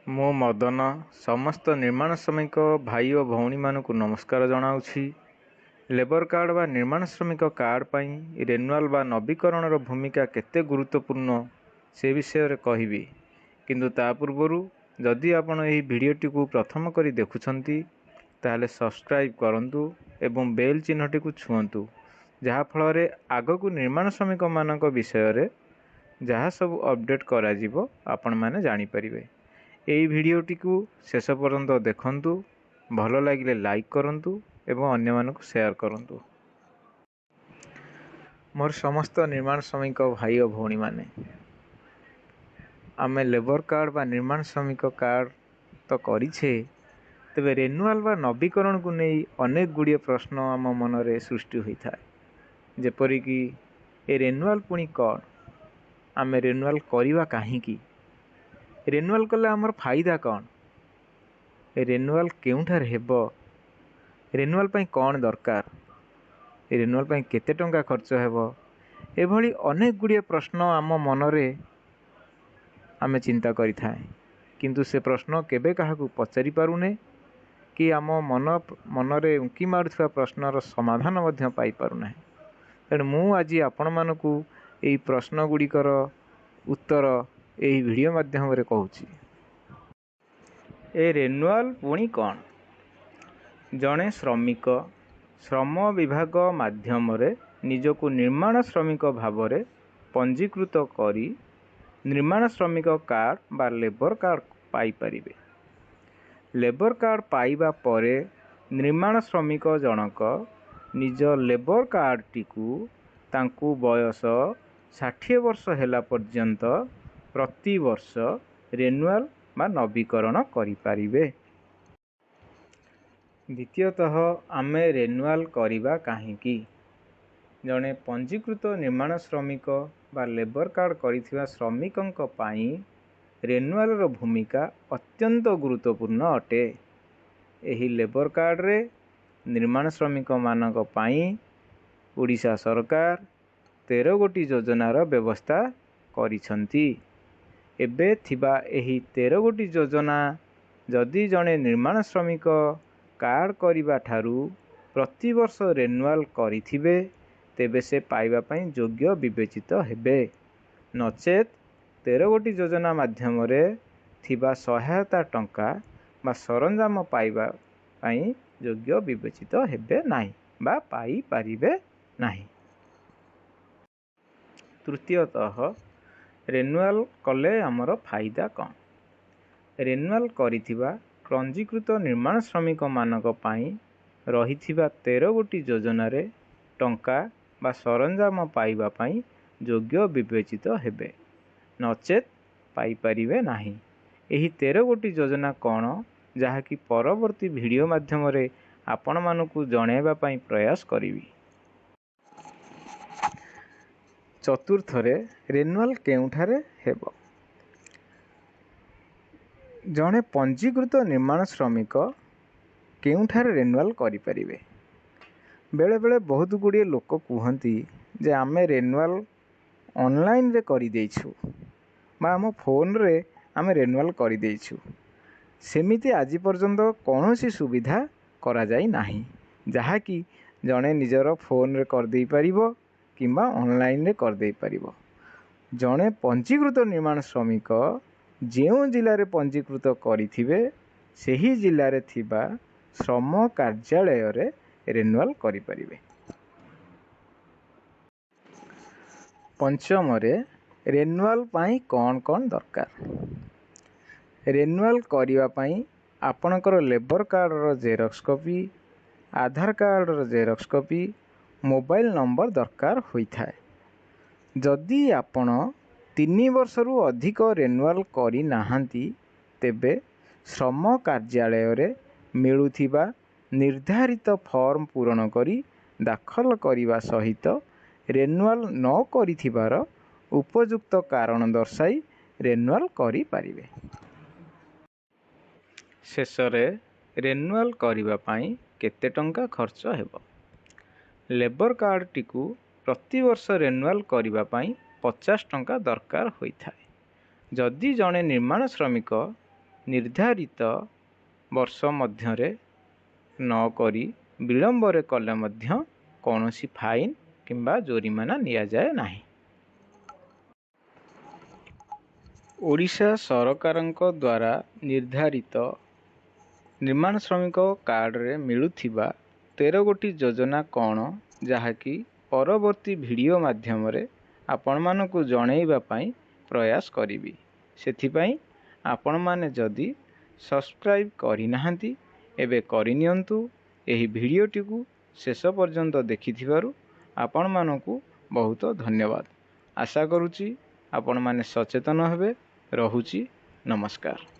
ମୁଁ ମଦନ ସମସ୍ତ ନିର୍ମାଣ ଶ୍ରମିକ ଭାଇ ଓ ଭଉଣୀମାନଙ୍କୁ ନମସ୍କାର ଜଣାଉଛି। ଲେବର କାର୍ଡ଼ ବା ନିର୍ମାଣ ଶ୍ରମିକ କାର୍ଡ଼ ପାଇଁ ରେନୁଆଲ୍ ବା ନବୀକରଣର ଭୂମିକା କେତେ ଗୁରୁତ୍ୱପୂର୍ଣ୍ଣ ସେ ବିଷୟରେ କହିବି। କିନ୍ତୁ ତା ପୂର୍ବରୁ ଯଦି ଆପଣ ଏହି ଭିଡ଼ିଓଟିକୁ ପ୍ରଥମ କରି ଦେଖୁଛନ୍ତି, ତାହେଲେ ସବସ୍କ୍ରାଇବ୍ କରନ୍ତୁ ଏବଂ ବେଲ୍ ଚିହ୍ନଟିକୁ ଛୁଅନ୍ତୁ, ଯାହାଫଳରେ ଆଗକୁ ନିର୍ମାଣ ଶ୍ରମିକମାନଙ୍କ ବିଷୟରେ ଯାହା ସବୁ ଅପଡ଼େଟ୍ କରାଯିବ ଆପଣମାନେ ଜାଣିପାରିବେ। ଏହି ଭିଡ଼ିଓଟିକୁ ଶେଷ ପର୍ଯ୍ୟନ୍ତ ଦେଖନ୍ତୁ, ଭଲ ଲାଗିଲେ ଲାଇକ୍ କରନ୍ତୁ ଏବଂ ଅନ୍ୟମାନଙ୍କୁ ସେୟାର କରନ୍ତୁ। ମୋର ସମସ୍ତ ନିର୍ମାଣ ଶ୍ରମିକ ଭାଇ ଓ ଭଉଣୀମାନେ, ଆମେ ଲେବର କାର୍ଡ଼ ବା ନିର୍ମାଣ ଶ୍ରମିକ କାର୍ଡ଼ ତ କରିଛେ, ତେବେ ରେନୁଆଲ୍ ବା ନବୀକରଣକୁ ନେଇ ଅନେକ ଗୁଡ଼ିଏ ପ୍ରଶ୍ନ ଆମ ମନରେ ସୃଷ୍ଟି ହୋଇଥାଏ। ଯେପରିକି ଏ ରେନୁଆଲ୍ ପୁଣି କ'ଣ, ଆମେ ରେନୁଆଲ୍ କରିବା କାହିଁକି, ରେନୁଆଲ୍ କଲେ ଆମର ଫାଇଦା କ'ଣ, ରେନୁଆଲ୍ କେଉଁଠାରେ ହେବ, ରେନୁଆଲ୍ ପାଇଁ କ'ଣ ଦରକାର, ରେନୁଆଲ୍ ପାଇଁ କେତେ ଟଙ୍କା ଖର୍ଚ୍ଚ ହେବ, ଏଭଳି ଅନେକ ଗୁଡ଼ିଏ ପ୍ରଶ୍ନ ଆମ ମନରେ ଆମେ ଚିନ୍ତା କରିଥାଏ। କିନ୍ତୁ ସେ ପ୍ରଶ୍ନ କେବେ କାହାକୁ ପଚାରି ପାରୁନେ କି ଆମ ମନରେ ଉଙ୍କି ମାରୁଥିବା ପ୍ରଶ୍ନର ସମାଧାନ ମଧ୍ୟ ପାଇପାରୁନାହିଁ। ତେଣୁ ମୁଁ ଆଜି ଆପଣମାନଙ୍କୁ ଏହି ପ୍ରଶ୍ନ ଗୁଡ଼ିକର ଉତ୍ତର ଏହି ଭିଡ଼ିଓ ମାଧ୍ୟମରେ କହୁଛି। ଏ ରେନୁଆଲ୍ ପୁଣି କ'ଣ? ଜଣେ ଶ୍ରମିକ ଶ୍ରମ ବିଭାଗ ମାଧ୍ୟମରେ ନିଜକୁ ନିର୍ମାଣ ଶ୍ରମିକ ଭାବରେ ପଞ୍ଜୀକୃତ କରି ନିର୍ମାଣ ଶ୍ରମିକ କାର୍ଡ଼ ବା ଲେବର କାର୍ଡ଼ ପାଇପାରିବେ। ଲେବର କାର୍ଡ଼ ପାଇବା ପରେ ନିର୍ମାଣ ଶ୍ରମିକ ଜଣକ ନିଜ ଲେବର କାର୍ଡ଼ଟିକୁ ତାଙ୍କୁ ବୟସ 60 ବର୍ଷ ହେଲା ପର୍ଯ୍ୟନ୍ତ ପ୍ରତିବର୍ଷ ରେନୁଆଲ୍ ବା ନବୀକରଣ କରିପାରିବେ। ଦ୍ୱିତୀୟତଃ, ଆମେ ରେନୁଆଲ୍ କରିବା କାହିଁକି? ଜଣେ ପଞ୍ଜୀକୃତ ନିର୍ମାଣ ଶ୍ରମିକ ବା ଲେବର କାର୍ଡ଼ କରିଥିବା ଶ୍ରମିକଙ୍କ ପାଇଁ ରେନୁଆଲ୍ର ଭୂମିକା ଅତ୍ୟନ୍ତ ଗୁରୁତ୍ୱପୂର୍ଣ୍ଣ ଅଟେ। ଏହି ଲେବର କାର୍ଡ଼ରେ ନିର୍ମାଣ ଶ୍ରମିକମାନଙ୍କ ପାଇଁ ଓଡ଼ିଶା ସରକାର 13 ଗୋଟି ଯୋଜନାର ବ୍ୟବସ୍ଥା କରିଛନ୍ତି। ଏବେ ଥିବା ଏହି 13 ଗୋଟି ଯୋଜନା ଯଦି ଜଣେ ନିର୍ମାଣ ଶ୍ରମିକ କାର୍ଡ଼ କରିବା ଠାରୁ ପ୍ରତିବର୍ଷ ରେନୁଆଲ୍ କରିଥିବେ, ତେବେ ସେ ପାଇବା ପାଇଁ ଯୋଗ୍ୟ ବିବେଚିତ ହେବେ, ନଚେତ୍ 13 ଗୋଟି ଯୋଜନା ମାଧ୍ୟମରେ ଥିବା ସହାୟତା ଟଙ୍କା ବା ସରଞ୍ଜାମ ପାଇବା ପାଇଁ ଯୋଗ୍ୟ ବିବେଚିତ ହେବେ ନାହିଁ ବା ପାଇପାରିବେ ନାହିଁ। ତୃତୀୟତଃ, ରେନୁଆଲ୍ କଲେ ଆମର ଫାଇଦା କ'ଣ? ରେନୁଆଲ୍ କରିଥିବା ପଞ୍ଜୀକୃତ ନିର୍ମାଣ ଶ୍ରମିକମାନଙ୍କ ପାଇଁ ରହିଥିବା 13 ଗୋଟି ଯୋଜନାରେ ଟଙ୍କା ବା ସରଞ୍ଜାମ ପାଇବା ପାଇଁ ଯୋଗ୍ୟ ବିବେଚିତ ହେବେ, ନଚେତ୍ ପାଇପାରିବେ ନାହିଁ। ଏହି 13 ଗୋଟି ଯୋଜନା କ'ଣ, ଯାହାକି ପରବର୍ତ୍ତୀ ଭିଡ଼ିଓ ମାଧ୍ୟମରେ ଆପଣମାନଙ୍କୁ ଜଣାଇବା ପାଇଁ ପ୍ରୟାସ କରିବି। ଚତୁର୍ଥରେ, ରେନୁଆଲ୍ କେଉଁଠାରେ ହେବ? ଜଣେ ପଞ୍ଜୀକୃତ ନିର୍ମାଣ ଶ୍ରମିକ କେଉଁଠାରେ ରେନୁଆଲ୍ କରିପାରିବେ? ବେଳେବେଳେ ବହୁତ ଗୁଡ଼ିଏ ଲୋକ କୁହନ୍ତି ଯେ ଆମେ ରେନୁଆଲ୍ ଅନଲାଇନ୍ରେ କରିଦେଇଛୁ ବା ଆମ ଫୋନ୍ରେ ଆମେ ରେନୁଆଲ୍ କରିଦେଇଛୁ। ସେମିତି ଆଜି ପର୍ଯ୍ୟନ୍ତ କୌଣସି ସୁବିଧା କରାଯାଇ ନାହିଁ, ଯାହାକି ଜଣେ ନିଜର ଫୋନ୍ରେ କରିଦେଇପାରିବ କିମ୍ବା ଅନଲାଇନ୍ରେ କରିଦେଇପାରିବ। ଜଣେ ପଞ୍ଜୀକୃତ ନିର୍ମାଣ ଶ୍ରମିକ ଯେଉଁ ଜିଲ୍ଲାରେ ପଞ୍ଜୀକୃତ କରିଥିବେ, ସେହି ଜିଲ୍ଲାରେ ଥିବା ଶ୍ରମ କାର୍ଯ୍ୟାଳୟରେ ରେନୁଆଲ୍ କରିପାରିବେ। ପଞ୍ଚମରେ, ରେନୁଆଲ୍ ପାଇଁ କ'ଣ କ'ଣ ଦରକାର? ରେନୁଆଲ୍ କରିବା ପାଇଁ ଆପଣଙ୍କର ଲେବର କାର୍ଡ଼ର ଜେରକ୍ସ କପି, ଆଧାର କାର୍ଡ଼ର ଜେରକ୍ସ କପି, ମୋବାଇଲ ନମ୍ବର ଦରକାର ହୋଇଥାଏ। ଯଦି ଆପଣ 3 ବର୍ଷରୁ ଅଧିକ ରେନୁଆଲ୍ କରିନାହାନ୍ତି, ତେବେ ଶ୍ରମ କାର୍ଯ୍ୟାଳୟରେ ମିଳୁଥିବା ନିର୍ଦ୍ଧାରିତ ଫର୍ମ ପୂରଣ କରି ଦାଖଲ କରିବା ସହିତ ରେନୁଆଲ୍ ନ କରିଥିବାର ଉପଯୁକ୍ତ କାରଣ ଦର୍ଶାଇ ରେନୁଆଲ୍ କରିପାରିବେ। ଶେଷରେ, ରେନୁଆଲ୍ କରିବା ପାଇଁ କେତେ ଟଙ୍କା ଖର୍ଚ୍ଚ ହେବ? ଲେବର କାର୍ଡ଼ଟିକୁ ପ୍ରତିବର୍ଷ ରେନୁଆଲ୍ କରିବା ପାଇଁ 50 ଟଙ୍କା ଦରକାର ହୋଇଥାଏ। ଯଦି ଜଣେ ନିର୍ମାଣ ଶ୍ରମିକ ନିର୍ଦ୍ଧାରିତ ବର୍ଷ ମଧ୍ୟରେ ନକରି ବିଳମ୍ବରେ କଲେ ମଧ୍ୟ କୌଣସି ଫାଇନ୍ କିମ୍ବା ଜୋରିମାନା ନିଆଯାଏ ନାହିଁ। ଓଡ଼ିଶା ସରକାରଙ୍କ ଦ୍ୱାରା ନିର୍ଦ୍ଧାରିତ ନିର୍ମାଣ ଶ୍ରମିକ କାର୍ଡ଼ରେ ମିଳୁଥିବା 13 ଗୋଟି ଯୋଜନା କ'ଣ, ଯାହାକି ପରବର୍ତ୍ତୀ ଭିଡ଼ିଓ ମାଧ୍ୟମରେ ଆପଣମାନଙ୍କୁ ଜଣାଇବା ପାଇଁ ପ୍ରୟାସ କରିବି। ସେଥିପାଇଁ ଆପଣମାନେ ଯଦି ସବସ୍କ୍ରାଇବ୍ କରିନାହାନ୍ତି, ଏବେ କରିନିଅନ୍ତୁ। ଏହି ଭିଡ଼ିଓଟିକୁ ଶେଷ ପର୍ଯ୍ୟନ୍ତ ଦେଖିଥିବାରୁ ଆପଣମାନଙ୍କୁ ବହୁତ ଧନ୍ୟବାଦ। ଆଶା କରୁଛି ଆପଣମାନେ ସଚେତନ ହେବେ। ରହୁଛି, ନମସ୍କାର।